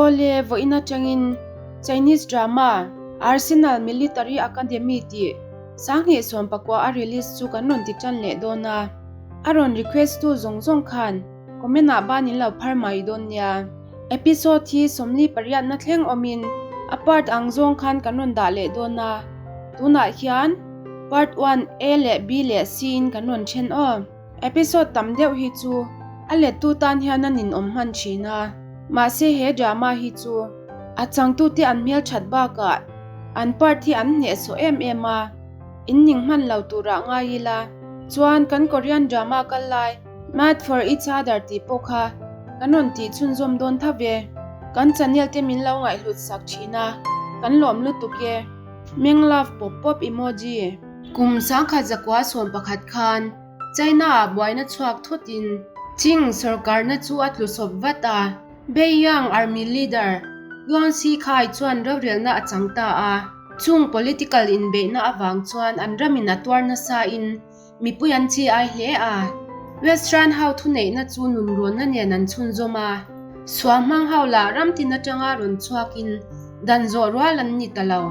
Awle, vawiin atangin Chinese drama Arsenal Military Academy tih 2019 a release chu kan rawn ti tan leh dawn a. A rawn request tu zawng zawng khan comment ah ban in lo phar mai dawn nia. Episode hi 48 na thleng awmin a part ang zawng khan kan rawn dah leh dawn a. Tunah hian part 1 A leh B leh C in kan rawn then aw. Episode tam deuh hi chu a lettu tan hian a ninawm hman thin a, mahse he drama hi chu a changtute an hmelthat bakah an part hi an hnehsawh em em a, in ning hman lo turah ngai ila. Chuan kan Korean drama kal lai Mad for each other tih pawh kha kan rawn tih chhunzawm dawn tho ve. Kan channel te min lo ngaihhlut sak thin a, kan lawm lutuk e. Meng love pawp pawp emoji. Kum 1911 khan China-ah buaina chhuak thutin Qing sorkarna chu a tlusawp vat a, Beiyang Army leader Yuan Shikai chuan rorelna a chang ta a. Chung political inbeihna avang chuan an ramin a tuar nasain mipui an chi ai hle a. Western ho thuneihna chu nunrawnna nen an chhunzawm a, sual hmang ho lah ram tin atanga rawn chhuakin dan zawh rual an ni ta lo.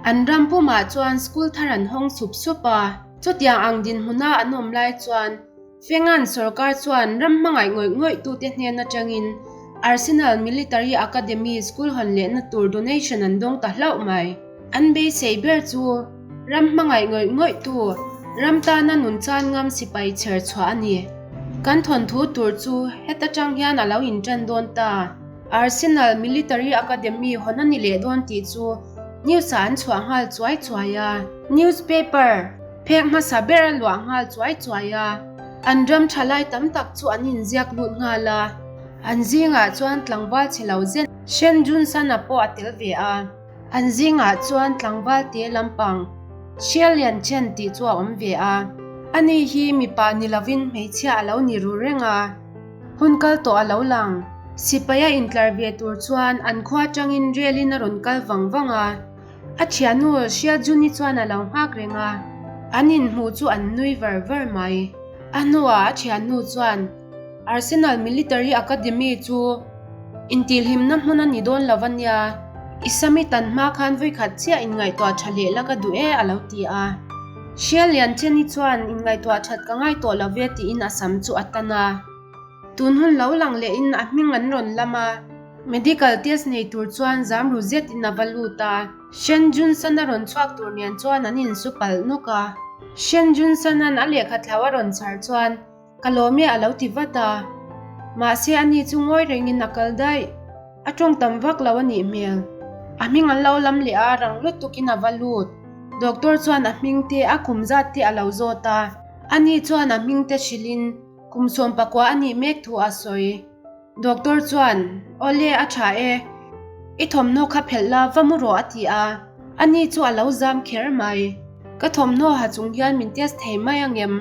An ram pumah chuan school thar an hawng sup sup a, chutiang ang dinhmuna an awm lai chuan Fengan sorkar chuan ram hmangaih ngawih ngawih tute hnen atangin Arsenal Military Academy school hawn lehna tur donation an dawng ta hlauh mai. An beisei ber chu ram hmangaih ngawih ngawih tu ram tana nun chan ngam sipai chher chhuah a ni. Kan thawnthu tur chu heta tang hian a lo intan dawn ta. Arsenal Military Academy hawn a ni leh dawn tih chu news ah an chhuah nghal chuai chuai a. Newspaper phek hmasa ber a luah nghal chuai chuai a. An ram thalai tam tak chu an inziak lut nghal a. An zingah chuan tlangval chhe lo zet Shen Junsan-a pawh a tel ve a. An zingah chuan tlangval te lampang Xia Lian Chen tih chu a awm ve a. Ani hi mipa ni lovin hmeichhia a lo ni ru reng a, hun kal tawh a lo lang. Sipai a intlar ve tur chuan an khua atangin relin a rawn kal vang vang a. A thiannu Xia Juni chuan a lo nghak reng a, an inhmuh chu an nui var var mai. A hnuah a thiannu chuan. Arsenal Military Academy chu intihhlimna hmun a ni dawn lo a nia, i Sami tan hma khan vawikhat chiah inngaihtuah tha leh la ka duh e a lo ti a. Hrial Liancheni chuan inngaihtuah that ka ngai tawh lo ve tiin a sam chu a tan a. Tun hun lo lang lehin a hming an rawn lam a, medical test nei tur chuan zam ru zetin a va lut a. Shen Junsan a rawn chhuak tur nen chuan an insu palh nawk a. Shen Junsan-a'n a lehkha thlau a rawn chhar chuan Ka lawm e a lo ti vat a, mahse ani chu ngawi rengin a kal daih. A tawng tam vak lo a nih hmel. A hming an lo lam leh a, rang lutukin a va lut. Doctor chuan a hming te, a kum zat te a lo zawt a. Ani chuan a hming te hrilhin kum 19 a nih mek thu a sawi. Doctor chuan, Awle, a tha e. I thawmhnaw kha phelh la, va mu rawh a ti a. Ani chu a lo zam kher mai. Ka thawmhnaw ha chung hian min test thei mai angem?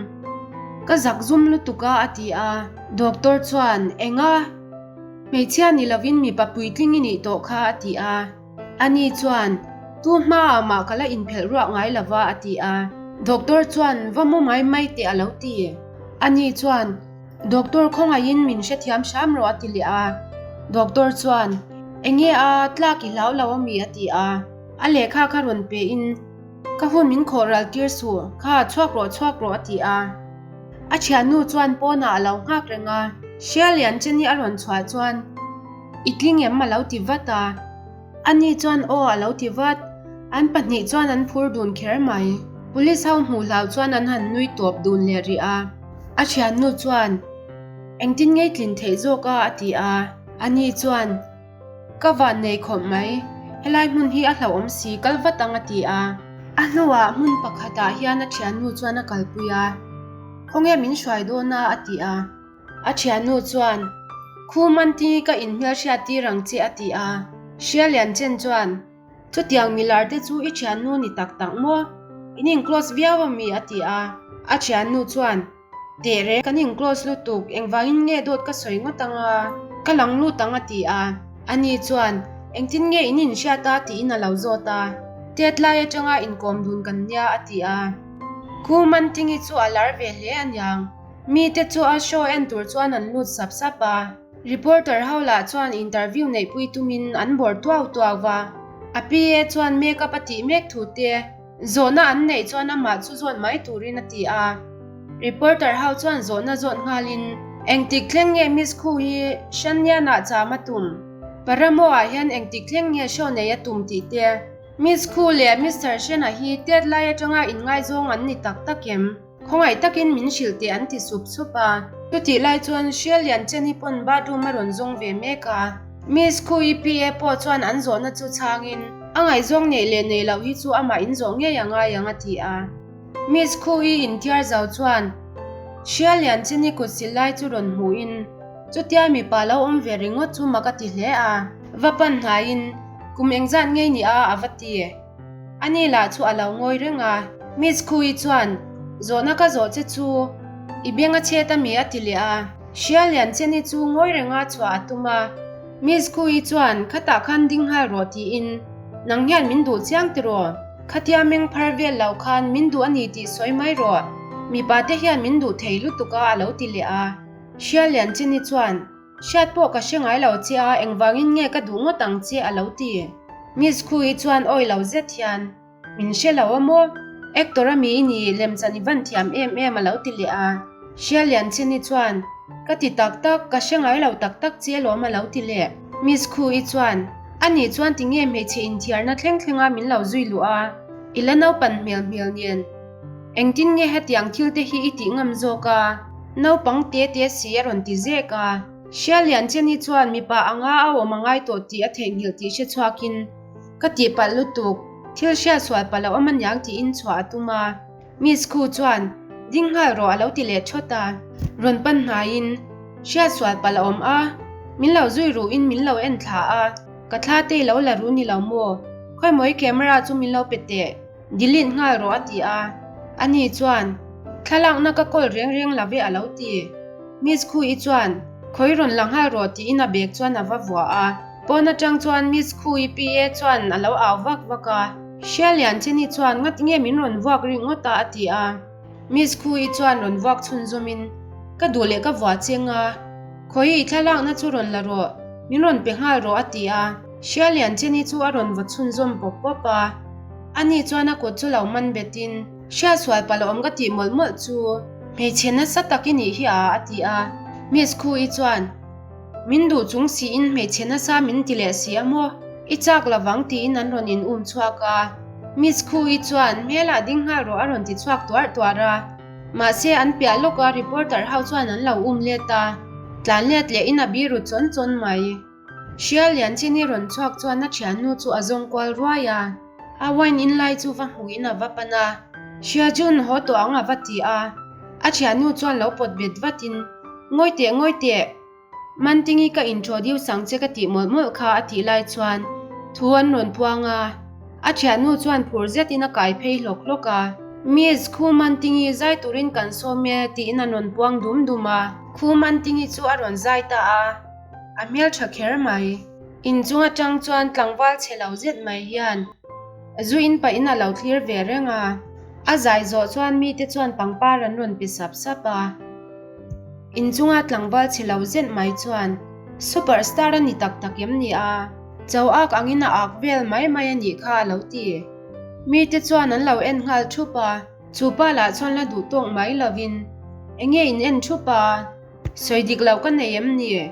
Ka zak zum lutuk a a ti a. Doctor chuan, Enga? Hmeichhia ni lovin mipa puitling i nih tawh kha a ti a. Ani chuan, Tu hmaah mah ka la inphelh ruah ngai lova a ti a. Doctor chuan, Va mu mai mai teh a lo ti. Ani chuan, Doctor khawngaihin min hrethiam hram rawh a ti leh a. Doctor chuan, Enge a, tlak i hlau lo ami a ti a. A lehkha kha rawn pe in, Ka hun min khawh ral tir suh, kha chhuak rawh chhuak rawh a ti a. A thiannu chuan pawnah a lo nghak reng a. Hrialian Jenny a rawn chhuah chuan, I tling em a lo ti vat a. Ani chuan aw a lo ti vat. An pahnih chuan an phur dun kher mai. Police ho hmuh hlau chuan an han nui tawp dun leh rih a. A thiannu chuan, Engtin ngei tlin theih zawk a? a ti a. Ani chuan, Ka van nei khawp mai. Helai hmun hi a hlauhawm si, kal vat ang a ti a. A hnuah hmun pakhatah hian a thiannu chuan a kalpui a. Khawnge min hruai dawn a? a ti a. A thiannu chuan, Khu Manti ka inhmelhriat tir ang che a ti a. Hrialian Chen chuan, Chutiang milar te chu i thiannu ni tak tak maw? In in close viau a mi? a ti a. A thiannu chuan, Teh reng, kan in close lutuk, engvangin nge dawt ka sawi ngawt ang a? Ka lang lut ang a ti a. Ani chuan, Engtin nge in inhriat a? tiin a lo zawt a. Tet lai atanga inkawm dun kan nia a ti a. Khu Mantingi chu a lar ve hle aniang. Mite chu a show en tur chuan an lut sap sap a. Reporter ho lah chuan interview neihpui tumin an bawr tuau tuau va, a PA chuan makeup a tih mek thu te, zawhna an neih chuan amah chu zawt mai turin a ti a. Reporter ho chuan zawhna zawt nghalin, Engtik thleng nge Miss Khu hi Shanyan-ah cham a tum? Paramo-ah hian engtik thleng nge show nei a tum tih te, Miss Khu leh Mister Shen-a hi tet lai atanga inngaizawng an ni tak tak em? Khawngaih takin min hrilh teh an ti sup sup a. Chutih lai chuan Hrial Lian Cheni pawn bathroom a rawn zawng ve mek a. Miss Khu i PA pawh chuan an zawhna chu chhangin, A ngaihzawng neih leh neih loh hi chu amah in zawh ngei a ngai ang a ti a. Miss Khu i inthiar zau chuan Hrial Lian Cheni kut sil lai chu rawn hmuhin, chutia mipa lo awm ve ringawt chu mak a ti hle a. Va pan hnaiin, Kum engzat ngei ni a a va ti. Ani lah chu a lo ngawi reng a. Miss Khui chuan, Zawhna ka zawh che chu, i beng a chhet a mi a ti leh a. Hria lian che ni chu ngawi renga chhuah a tum a. Miss Khui chuan, Khatah khan ding nghal rawh tiin, Nang hian min duh chiang tiraw? Khatia meng phar vel lo khan min duh a ni tih sawi mai rawh. Mipa te hian min duh thei lutuk a a lo ti leh a. Hria lian che ni chuan, Hriat pawh ka hre ngai lo che a, engvangin nge ka duh ngawt ang che a lo ti. Miss Khui chuan awi lo zet hian, Min hre lo a maw? Actor a mi i ni, lemchan i van thiam em em a lo ti leh a. Hria Lianchini chuan, Ka ti tak tak, ka hre ngai lo tak tak che alawm a lo ti leh. Miss Khui chuan, Ani chuan tinge hmeichhe inthiarna thleng thlenga min lo zui luh a, i la naupan hmel hmel nen. Engtin nge hetiang thil te hi i tih ngam zawk a? Naupang te te si a rawn ti zek a. Hria Liancheni chuan mipa anga a awm a ngai tawh tih a theihnghilh tih hre chhuakin, Ka tihpalh lutuk, thil hriat sual palh a awm aniang tiin chhuah a tum a. Miss Khu chuan, Ding nghal rawh a lo ti leh thawt a. Rawn pan hnaiin, Hriat sual palh a awm a, min lo zui ruhin min lo en thla a, ka thla te i lo la ru ni lo maw? Khawimawi camera chu min lo pe teh. Delete nghal rawh a ti a, ani chuan, Thlalakna ka kawl reng reng lo ve a lo ti. Miss Khui chuan, Khawi rawn la nghal rawh tiin a bag chuan a va vuah a. Pawn atang chuan Miss Khui PA chuan a lo au vak vak a. Hria Lian Cheni chuan ngati nge min rawn vuak rik ngawt a a ti a. Miss Khui chuan rawn vuak chhunzawmin, Ka duh leh ka vuah cheng a, khawi i thlalakna chu rawn la rawh, min rawn pe nghal rawh a ti a. Hria Lian Cheni chu a rawn vaw chhunzawm pawp pawp a. Ani chuan a kut chu lo man betin, Hriat sual palh awm ka tih mawlh mawlh chu, hmeichhe nasa tak i nih hi a, a ti a. Miss Khui chuan, Min duh chung siin hmeichhe nasa min ti leh si a maw? I chak lovang tiin an rawn in um chhuak a. Miss Khui chuan, Hmelah ding nghal rawh a rawn ti chhuak tuarh tuarh a. Mahse an piah lawk a reporter ho chuan an lo um let a, tlan let leh in a biru chawn chawn mai. Hria lian chin i rawn chhuak chuan a thiannu chu a zawng kual ruai a, a wine in lai chu va hmuhin a va pan a. Hria Jun haw tawh ang a va ti a, a thiannu chuan lo pawt bet vatin, Ngawi teh, ngawi teh, Mantingi ka introduce ang che ka tih mawlh mawlh kha a tih lai chuan thu an rawn puang a, a thiannu chuan phur zetin a kai phei hlawk hlawk a. Miss, khu Mantingi zai turin kan sawm e tiin an rawn puang dum dum a. Khu Mantingi chu a rawn zai ta a. A hmeltha kher mai. Inchung atang chuan tlangval chhe lo zet mai hian zu in pahin a lo thlir ve reng a. A zai zawh chuan mite chuan pangpar an rawn pe sap sap a. Inchunga tlangval chhe lo zet mai chuan Super star a ni tak tak em ni a? Cho ak angin a ak vel mai mai a nih kha a lo ti. Mite chuan an lo en nghal thup a. Chu pa lah chuan la duh tawk mai lovin enge in en thup a? Sawi dik lo ka nei em ni?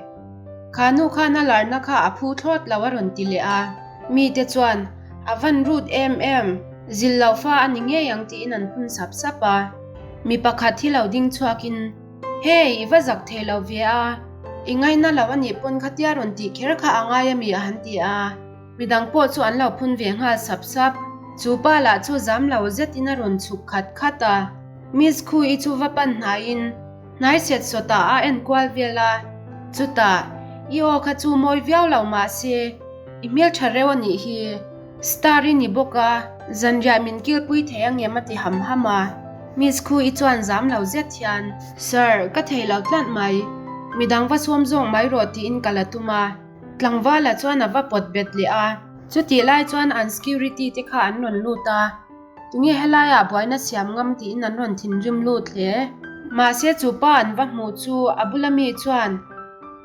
Kha nu khan a larna kha a phu thlawt lo a rawn ti leh a. Mite chuan, A van rut em em, zil loh fa a ni ngei ang tiin an phun sap sap a. Mi pakhat hi lo ding chhuakin, Hey, i va zak thei lo ve a, i ngaina lo a nih pawn khatia rawn tih kher kha a ngai ami a han ti a. Midang pawh chu an lo phun ve nghal sap sap. Chu pa lah chu zam lo zetin a rawn chhuk khat khat a. Miss Khui chu va pan hnaiin, Hnai set sawtah a en kual vel a, chutah, I aw kha chu mawi viau lo mahse, i hmeltha reuh a nih hi. Star i ni bawk a, zanriah min kilpui thei angem a ti ham ham a. Miss Khu i chuan zam lo zet hian, Sir, ka thei lo tlat mai, midang va sawm zawk mai rawh tiin ka la tum a. Tlangvala chuan a va pawt bet leh a, chutih lai chuan an security te kha an rawn lut a. Tunge helaiah buaina siam ngam tiin an rawn thinrim lut hle. Mahse chu pa an va hmuh chu a bula mi chuan.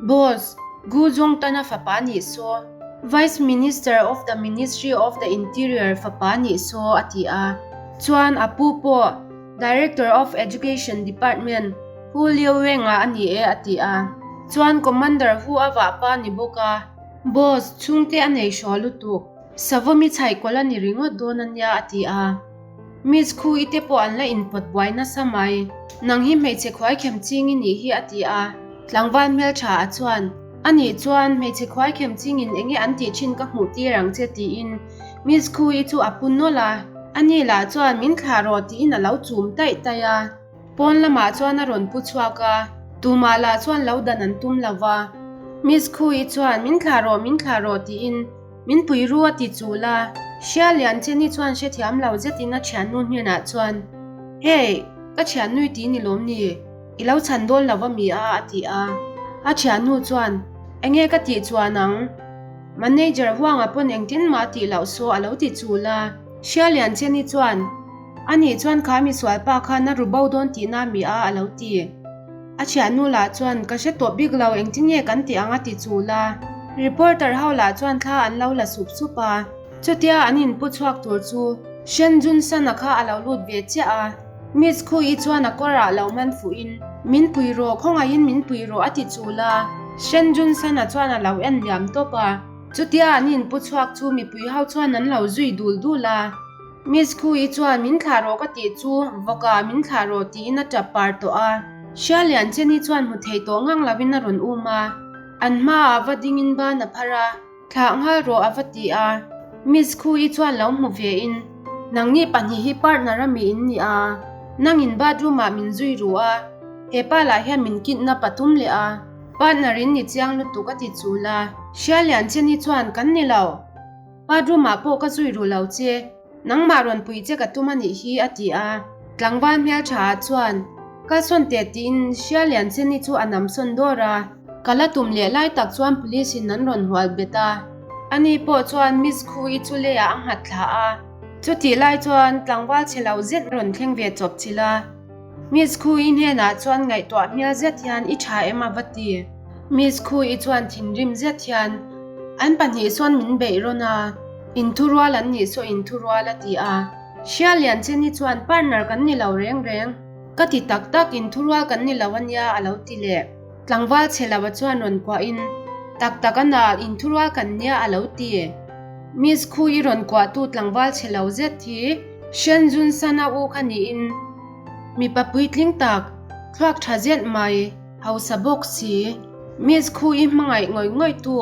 Boss, Gu Zhongtana fapa nih saw, Vice Minister of the Ministry of the Interior fapa nih saw a ti a. Chuan a pu pawh Director of Education Department Hu Liuwenga a ni e a ti a. Chuan Commander Hu a vahpa ni bawk a. Boss, chhungte a nei hraw lutuk. Savawmi chhaihkawlh a ni ringawt dawn a nia a ti a. Miss khu i te pawh an la inpawt buai nasa mai. Nang hi hmeichhe khuaikhem ching i nih hi a ti a. Tlangval hmeltha a chuan, A nih chuan hmeichhe khuaikhem chingin enge an tih thin ka hmuh tir ang che tiin Miss khu i chu a pu nawlh a. Ani lah chuan min thlah rawh tiin a lo chum taih taih a. Pawn lamah chuan a rawn pu chhuak a, tumah lah chuan lo dan an tum lo va. Miss Khu i chuan min thlah rawh, min thlah rawh tiin min pui ru a ti chul a. Hria lian Jenny chuan hrethiam lo zetin a thiannu hnenah chuan, Hey, ka thiannui ti ni lawm ni? I lo chhan dawn lo va mi a? a ti a. A thiannu chuan, Enge ka tih chuan ang? Manager huangah pawn engtin mah tih loh saw a lo ti chul a. Hria lian Jenny chuan, A nih chuan kha misual pa khan a ru bo dawn tihna mi a a lo ti. A thiannu lah chuan ka hre tawh bik lo engtin nge kan tih ang a ti chul a. Reporter ho lah chuan thla an lo la sup sup a. Chutia an inpu chhuak tur chu Shen Jun San-a kha a lo lut ve chiah a. Miss Khui-i chuan a kawrah lo man fuhin min pui rawh, khawngaihin min pui rawh a ti chul a. Shen Jun San-a chuan a lo en liam tawp a. Chutia an inpu chhuak chu mipui ho chuan an lo zui dul dul a. Miss Khui chuan min thlah rawh ka tih chu vawkah min thlah rawh tiin a tap par tawh a. Hria lian Jenny chuan hmu thei tawh ngang lovin a rawn um a. An hmaah va dingin ban a phar a, thlah nghal rawh a va ti a. Miss Khui chuan lo hmu ve in, Nangni pahnih hi partner a mi in ni a, nangin bathroom ah min zui ru a, hepa lah hian min kidnap a tum leh a, partner in ni chiang lutuk a ti chul a. Hria lian Jenny chuan kan ni lo. Bathroom ah pawh ka zui ru lo che, nangmah rawn puih che ka tum a nih hi a ti a. Tlangval hmeltha ah chuan kalsawn teh tiin Hria Liancheni chu a namsawn dawr a. Ka la tum leh lai tak chuan police in an rawn hual bet a. Ani pawh chuan Miss Khui chu leiah a nghat thla a. Chutih lai chuan tlangval chhe lo zet rawn thleng ve chawp chilh a. Miss Khui hnenah chuan ngaihtuah hmel zet hian i tha em a va ti. Miss Khui chuan thinrim zet hian an pahnih sawn min beih rawn a, inthurual an nih saw inthurual a ti a. Hria lian chen hi chuan partner kan ni lo reng reng, ka ti tak tak inthurual kan ni lo a nia a lo ti leh. Tlangval chhe lo a chuan rawn kuahin tak tak a na inthurual kan nia a lo ti. Miss Khui rawn kuahtu tlangval chhe lo zet hi Shen Jun San a u kha niin mipa puitling tak, thluak tha zet mai, hausa bawk si. Miss Khui hmangaih ngawih ngawih tu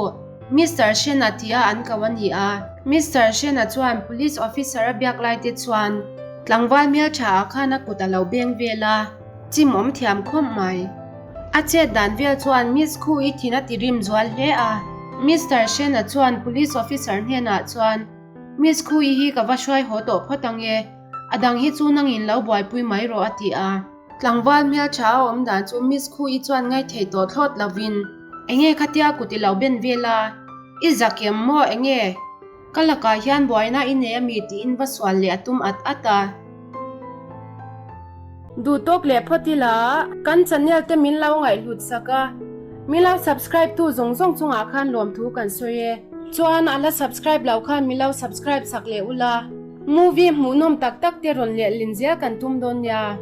Mister Shen-a tia an ko a ni a. Mister Shen-a chuan police officer a biak lai te chuan tlangval hmeltha ah khan a kut a lo beng vel a, chim awm thiam khawp mai. A chet dan vel chuan Miss Khui thin a ti rim zual hle a. Mister Shen-a chuan police officer hnenah chuan Miss Khui hi ka va hruai haw tawh phawt ang e, a dang hi chu nangin lo buaipui mai rawh a ti a. Tlangval hmeltha a awm dan chu Miss Khui chuan ngaithei tawh thlawt lovin, Enge khatia kut i lo ben vel a, i zak em maw enge? Ka lakah hian buaina i nei ami tiin va sual leh a tum at at a. Duh tawk leh phawt ila kan channel te min lo ngaihhlut sak a, min lo subscribe tu zawng zawng chungah khan lawmthu kan sawi e. Chuan a la subscribe loh khan min lo subscribe sak leh ula, movie hmuhnawm tak tak te rawn lehlin zel kan tum dawn nia.